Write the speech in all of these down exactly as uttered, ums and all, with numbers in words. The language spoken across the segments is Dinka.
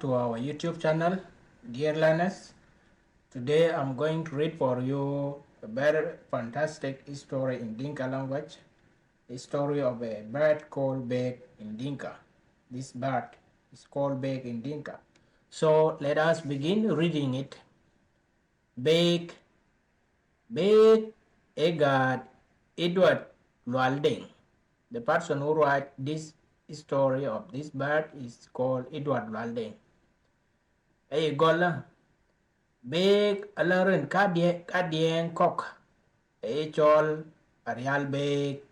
to our YouTube channel, dear learners. Today I'm going to read for you a very fantastic history in Dinka language, a story of a bird called Bek in Dinka. This bird is called Bek in Dinka. So let us begin reading it. Bek, Bek, a god, Edward Lual Deng. The person who write this story of this bird is called Edward Lual Deng. Aye gɔl la, Bek ala rin kadiɛ-, kadiɛɛŋ kɔk, aye cɔl Arial Bek,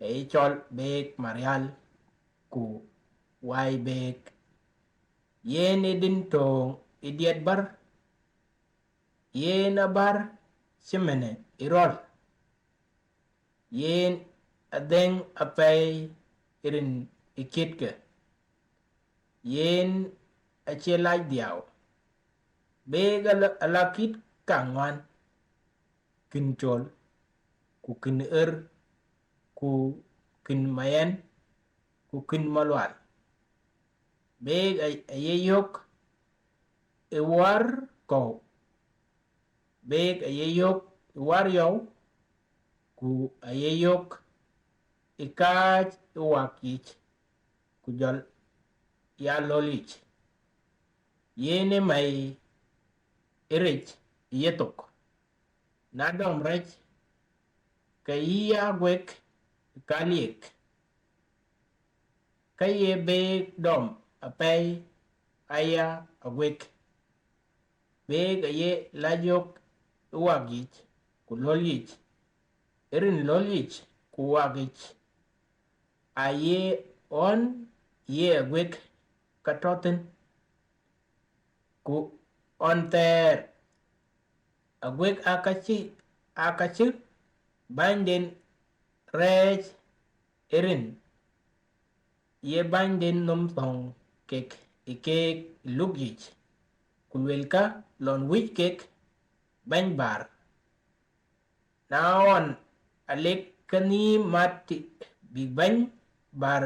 aye cɔl Bek Marial, ku Wai Bek. Yen ë din töŋ ë diɛt bär, yen abär cïmënë ë rɔl, yen adhëŋ apɛi rin ë kiɛ̈tkë, yen acie lac dhiau. Bek ala, ala kït kaŋuan, kïn col, ku kïn ɣer, ku kïn mayɛn, ku kïn malual. Bek a-, aye yök ë war kɔ̈u, Bek aye yök ë war yɔu, ku aye yök ë kääc ë wak yic, ku jɔl ya lol yic. Yen ë mai ë rec ë yethok. Na dɔm rɛc, ke yï ya guek ë kaliek. Ka ye Bek dɔm apɛi aya aguek. Bek aye la yök ë wak yic ku lol yic, rin lol yic ku wak yic. Aye ɣɔn ye aguek ka tɔ̈ thïn, ku ɣɔn thɛɛr aguek aa ka cï, aa ka cï bänyden rɛɛc ë rin ye bänyden nhom thɔ̈ŋ kek ë keek ë luk yic, ku luelkë lɔn wïc kek bɛ̈ny bär. Na ɣɔn alek kenhïïm mat bïk bɛ̈ny bär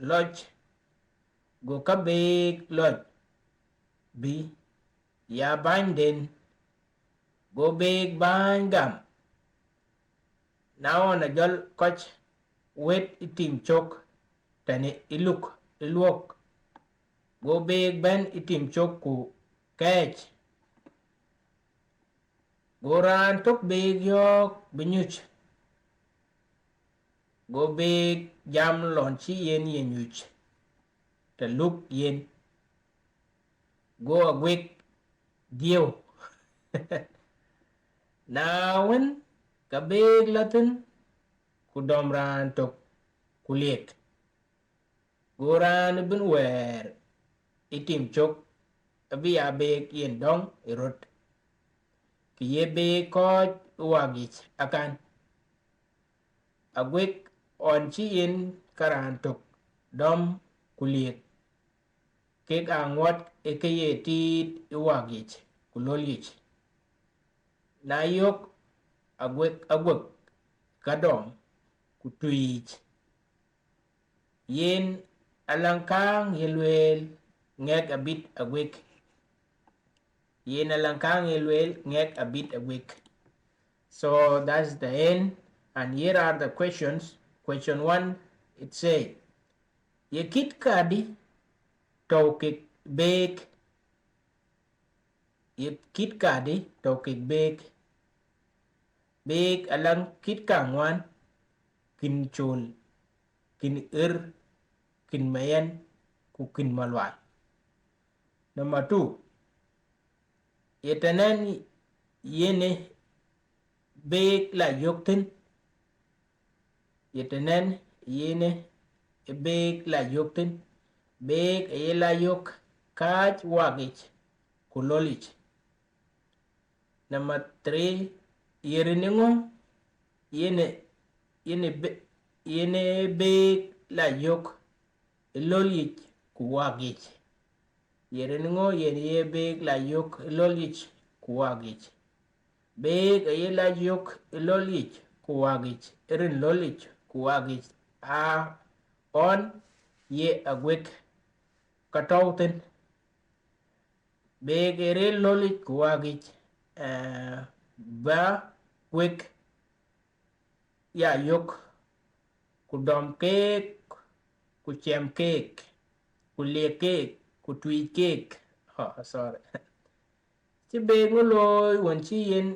lɔc, go ka Bek lɔc bï ya bänyden, go Bek bäny gam. Na ɣɔn ajɔl kɔc wët ë tim cök tënë ë luk ë luɔk, go Bek bɛ̈n ë tim cök ku kɛɛc. Go raan tök Bek yɔ̈ɔ̈k bï nyuc, go Bek jam lɔn cï yen ye nyuc të luk yen, go aguek dhiëu. Na wën, ka Bek la thïn, ku dɔm raan tök, ku liek. Go raan ëbën wɛɛr ë tim cök abï ya Bek yen dɔ̈ŋ ë röt, kë ye Bek kɔ̈ɔ̈c ë wak yic akan. Aguek ɣɔn cï yen ka raan tök dɔm ku liek, kek aa ŋuɔt ë ke ye tiit ë wak yic ku lol yic. Na yök aguek, aguek ka dɔm ku tuic, yen alaŋ kääŋ ye lueel ŋɛk abït aguek. Yen alaŋ kääŋ ye lueel ŋɛk abït aguek. So that's the end, and here are the questions. Question one, it say, ye kït kadï tɔ̈u kek Bek? Ye kït kadï tɔ̈u kek Bek? Bek alaŋ kït kaŋuan, kïn col, kïn ɣer, kïn mayɛn, ku kïn malual. Number two, ye tënɛn yen ë Bek la yök thïn? Ye tënɛn yen ë Bek la yök thïn? Bek aye la yök kääc wak yic ku lol yic. Number three, ye rin ŋö yen ë, yen ë Be-, yen ë Bek la yök ë lol yic ku wak yic? Ye rin ŋö yen ye Bek la yök ë lol yic ku wak yic? Bek aye la yök ë lol yic ku wak yic, rin lol yic ku wak yic aa ɣɔn ye aguek ka tɔ̈u thïn. Beek ë rëër lɔ̈l yic ku wak yic, eh, ba kuek ya yök, ku dɔm keek, ku ciɛm keek, ku liek keek, ku tuic keek. Oh, sorry. Cï beek ŋö looi wën cï yen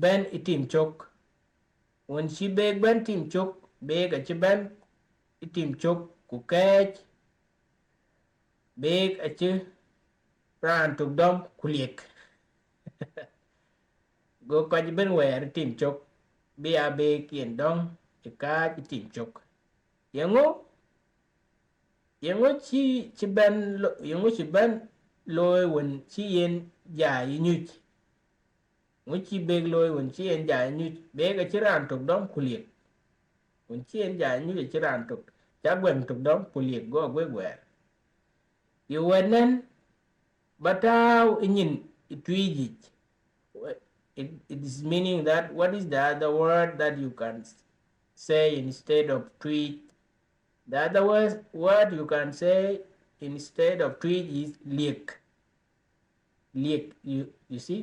bɛ̈n ë tim cök? Wën cï beek bɛ̈n tim cök, beek acï bɛ̈n ë tim cök ku kɛ̈ɛ̈c, beek acï raan tök dɔm ku liek. Go kɔc ëbën wɛɛr ë tim cök, bï ya beek yen dɔm ë kääc ë tim cök. Yeŋö, yeŋö cï, cï bɛ̈n lo-, yeŋö cï bɛ̈n looi wën cï yen jai ë nyuc? Ŋö cï beek looi wën cï yen jai ë nyuc? Beek acï raan tök dɔm ku liek. Wën cï yen jai ë nyuc acï raan tök, ca guɛm tök dɔm ku liek, go aguek wɛɛr. Ye wɛ̈t nɛn ba tääu ë nyin ë tuic yic? It, it is meaning that what is the other word that you can say instead of tuic? The other word, word you can say instead of tuic is liek. Liek, you, you see?